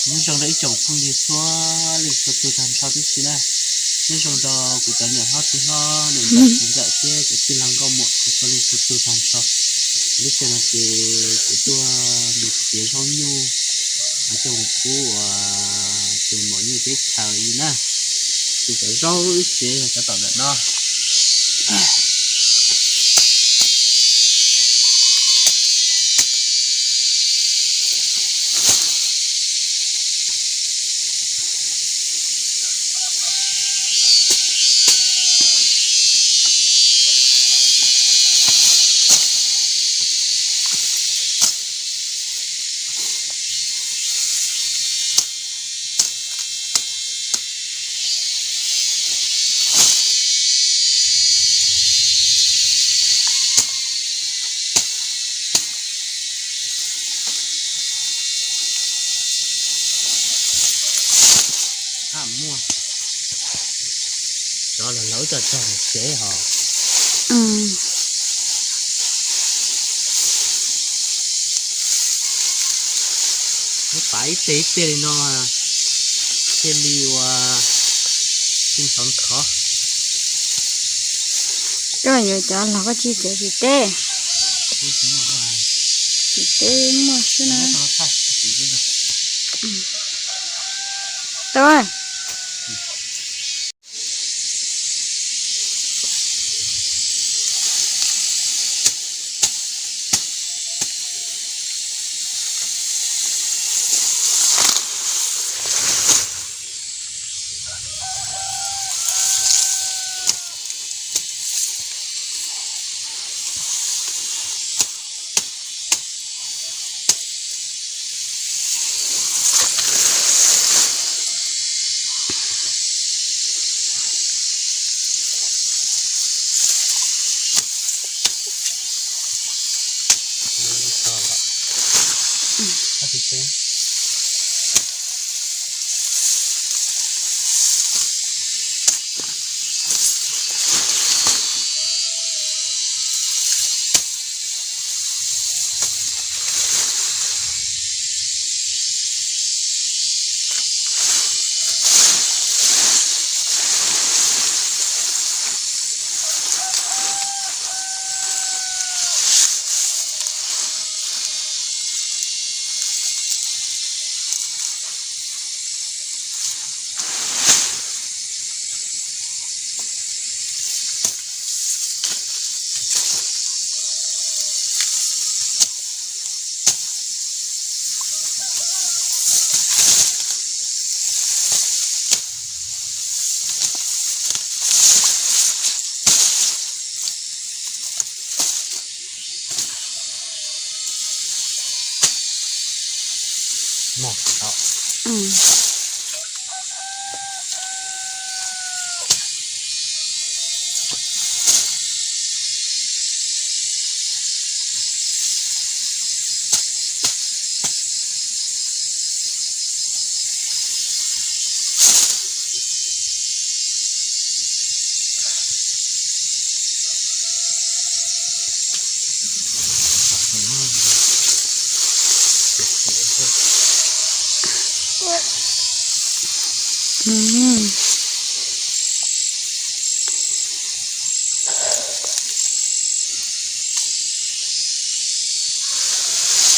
Nyob zoo rau ib tsoom phooj ywg txhua leej txhua tus tag nrho tib si na. Nyob zoo rau kuv cov niam hlob txiv hlob, niam ntxawm txiv ntxawm thiab cov tij laug nkauj muam txhua leej txhua tus tag nrho. Lub sij hawm no ces kuv tuaj mus txiav zaub nyuj coj mus pub uas tus maum nyuj teb chaws li na. Ces cov zaub wb txiav yog cov tom ntawm no. Muaj cov los lawv cov txog mus tsev hos. Muab pav ib teg ib teg li no thiaj li ua tsis ntxhov nthov. Koj yuav cov los koj tsis txiav tsis teb. Tsis teb muaj xwb na. Tau.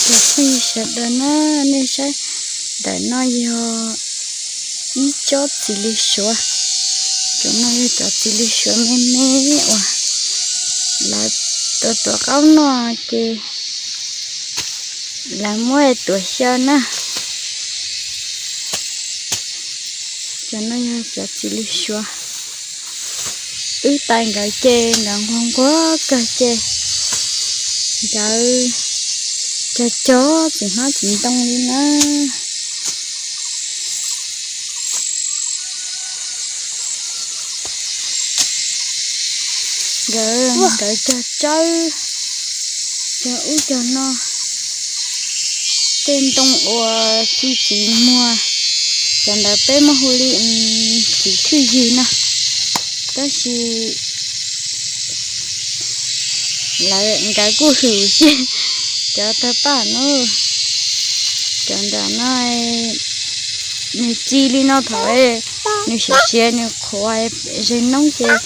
Cov phooj ywg sawv daws na, nej saib, ntawm no yog ib tsob txiv lws suav. Cov no yog cov txiv lws suav me me uas lawv tuav tuav qaub noj ces lawv muab tuav xyaw na. Cov no yog cov txiv lws suav. Wb tais nkawd ces nkawd nquag nquag kawg ces nkawd cog cog txiv hmab txiv ntoo li na. Nkawd, nkawd cog tsawb, cog ub cog no, tej ntoo uas txi txiv muag, cov ntawd peb muab hu li txiv thwj ywg na, tab sis lawv nkawd kuj hwm xwb. Cov tawg paj no, cov ntawm no nws ci li no thaum nws siav siav nws qhuav ze noob ces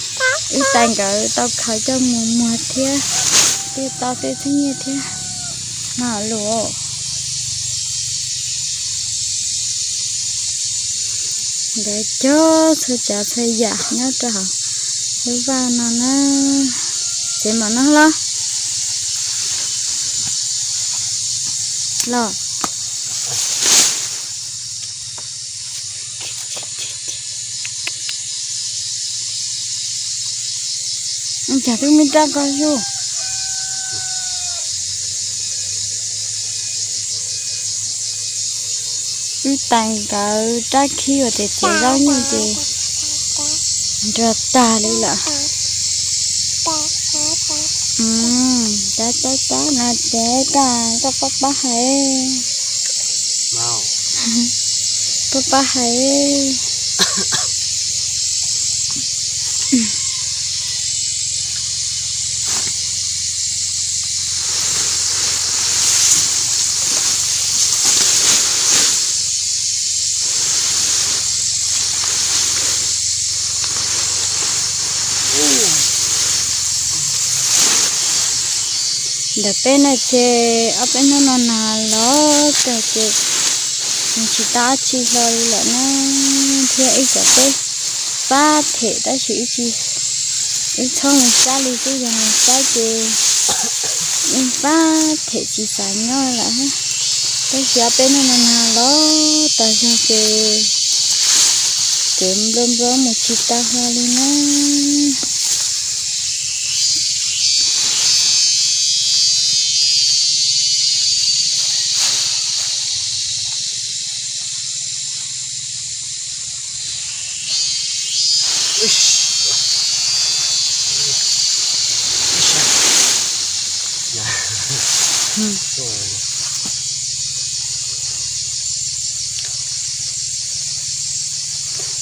wb tais nkawd tau khaws coj mus muag thiab, thiaj tau tej txheeb nyiaj thiab no los. Nkawd cog txhua tsav txhua yam nyob rau hauv lub vaj no na. Tsev mom no los, los. Cas twb me raj ko zuj. Wb tais nkawd rab khib uas txiav txiav zaub nyuj ces nrog tag li lawm. Tab tab tab no ces koj pab pab hais, pab pab hais. Ntawm peb no ces ob peb hnub no nag los kawg ces nws tsis tau dab tsi hlo li lawm na, thiab ib cov peb pab them tab sis ib tsis, ib txhob mus sab li xwb, yog mus sab ces ib pab them tsis xav nyob lawm. Tab sis ob peb hnub no nag los tas zog ces kev nplua nplua mus tsis tau hlo li na.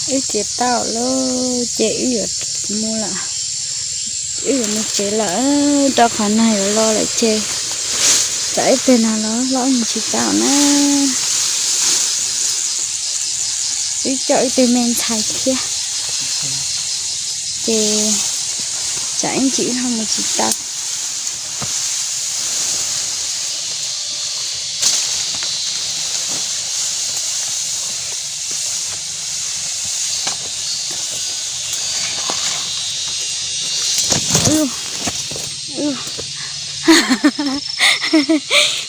Wb txiav tau lawm ces wb yuav mus lawm, wb yuav mus tsev lawm, rau qhov nag yuav los lawm ces tsam ib pliag nag los los mus tsis tau na. Wb coj wb tej me ntxhais thiab ces tsam ib ntsis wb ho mus tsis tau.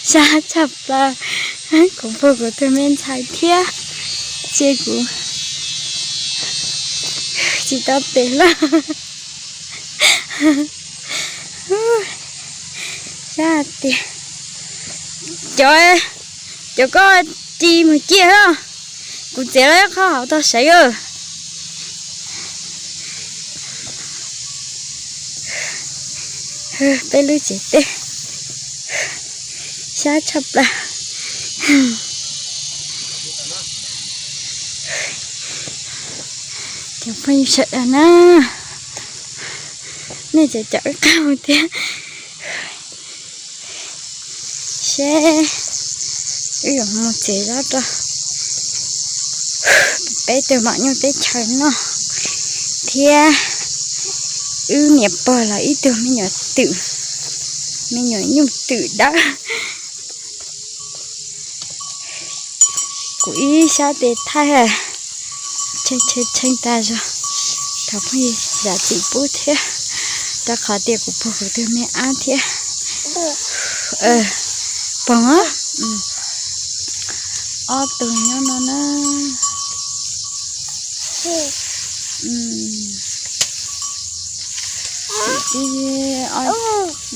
Sab tshaj plaws, kuv puag kuv tus me ntxhais thiab, ces kuv tsis tau tes lawm. Sab tias cov, cov koj ci mus ciaj os, kuv txiav los ib qho hauv tog sawv. Peb lub tsev teb sab tshaj plaws. Cov phooj ywg sawv daws na, nej cov caum wb qab mus thiab seb wb yuav mus tsev zov rau peb tug maum nyuj teb chaws noj thiab wb niam pog los ib tug me nyuam twm, me nyuam nyuj twm dawb. Kuv ib sab tes thaij, tshee tshee tshee tas zog. Thov phooj ywg zam txim pub thiab, rau qhov tias kuv puag kuv tus me ab thiab. Poog, ob tug nyob no na. Tib,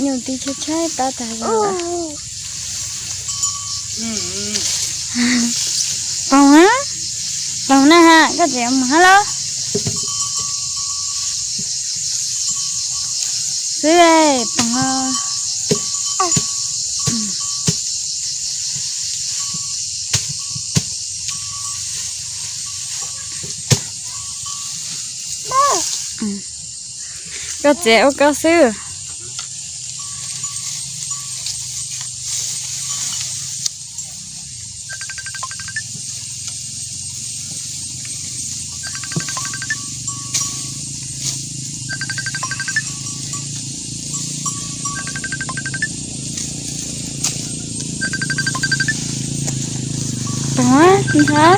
nyuj tib tshaib tshaib tab tas zog lawm. Poog na, Poog na ha, koj tseem mus hab lauj? Xwb, Poog. Koj txiav ua koj xwb. Too, too, too,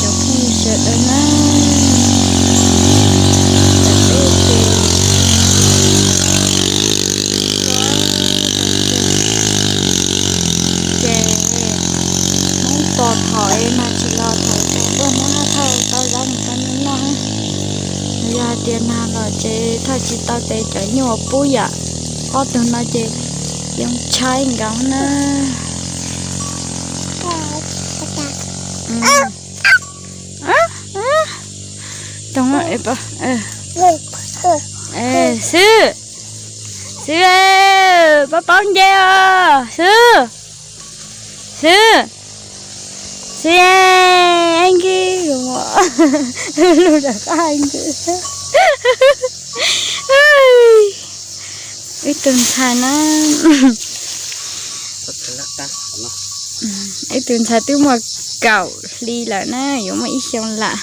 cov phooj ywg sawv daws na, ces Hmoob tos thaum es mas tsis los thaum tau tuaj muab haj thauj tau zaub mus rau nws noj. Yog hais tias nag los ces thauj tsis tau ces cov nyuj uas pub yam ob tug no ces yoo tshaib nkaus na. Too, Xwb, Xwb, paub paub nce os Xwb, Xwb, Xwb, nkig lus, lus rov qab hais ntxiv. Ib tug ntxhais na, ib tug ntxhais twb muaj kaum hli lawm na, yuav muaj ib xyoo lawm.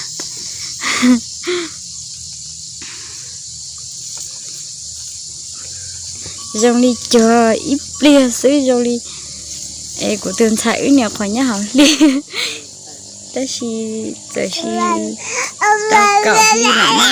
Zoo li cuag ib pliag xwb zoo li es kuv tus ntxhais wb niam qhuav nyob hauv hli, tab sis txawm sis tau kaum hli lawm na.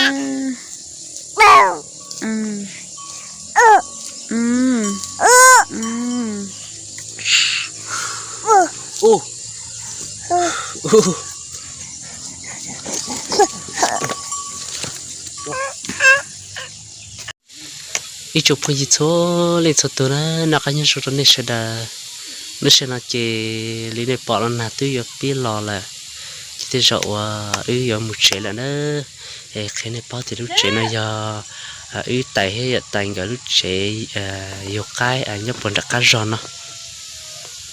Ib tsoom phooj ywg txhua leej txhua tus na, noj qab nyob zoo rau nej sawv daws. Lub sij hawm no ces li nej pom no nag twb yuav pib los lawm, ces tej zaum uas wb yuav mus tsev lawm na. Es qhia nej paub tias lub tsev no yog wb tais thiab yawm tais nkawd lub tsev yug qaib nyob puag nram qab zog no.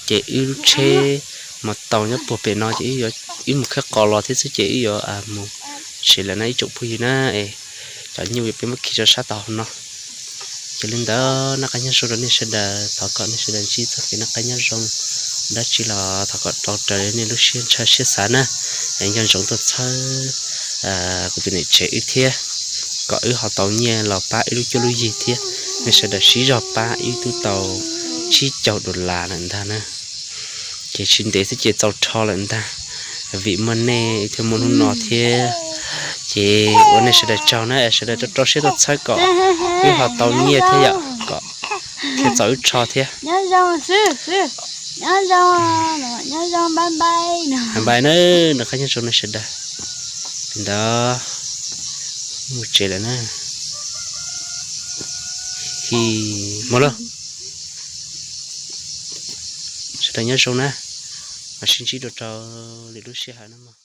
Ces wb lub tsheb mas tau nyob puag pem no ces wb mus khawb qos los thiab xwb ces wb yuav mus tsev lawm na ib tsoom phooj ywg na. Cov nyuj peb muab khi rau sab tau hauv no. Ces li ntawd noj qab nyob zoo rau nej sawv daws, thov kom nej sawv daws ntsib txoj kev noj qab nyob zoo, dab tsi los thov kom rau raws li nej lub siab ntshaw siab xav na. Nco ntsoov tuaj txhawb kuv tus niam tsev wb thiab, kom wb ho tau nyiaj los pab wb lub cuab lub yig thiab. Nej sawv daws sib zog pab wb twb tau tsib caug dollar lawm ntag na. Ces tsis ntev xwb ces txaus rho lawm ntag, vim muaj nej thiaj muaj hnub no thiab. Ces ua nej sawv daws tsaug na, sawv daws rau rau siab tuaj txhawb kom wb ho tau nyiaj thiab yom, kom thiaj txaus wb rho thiab. Npais na, noj qab nyob zoo nej sawv daws. Li ntawd, mus tsev lawm na. Hi, mus lauj. Sawv daws nyob zoo na, mam sib ntsib dua rau lwm lub sij hawm na mog.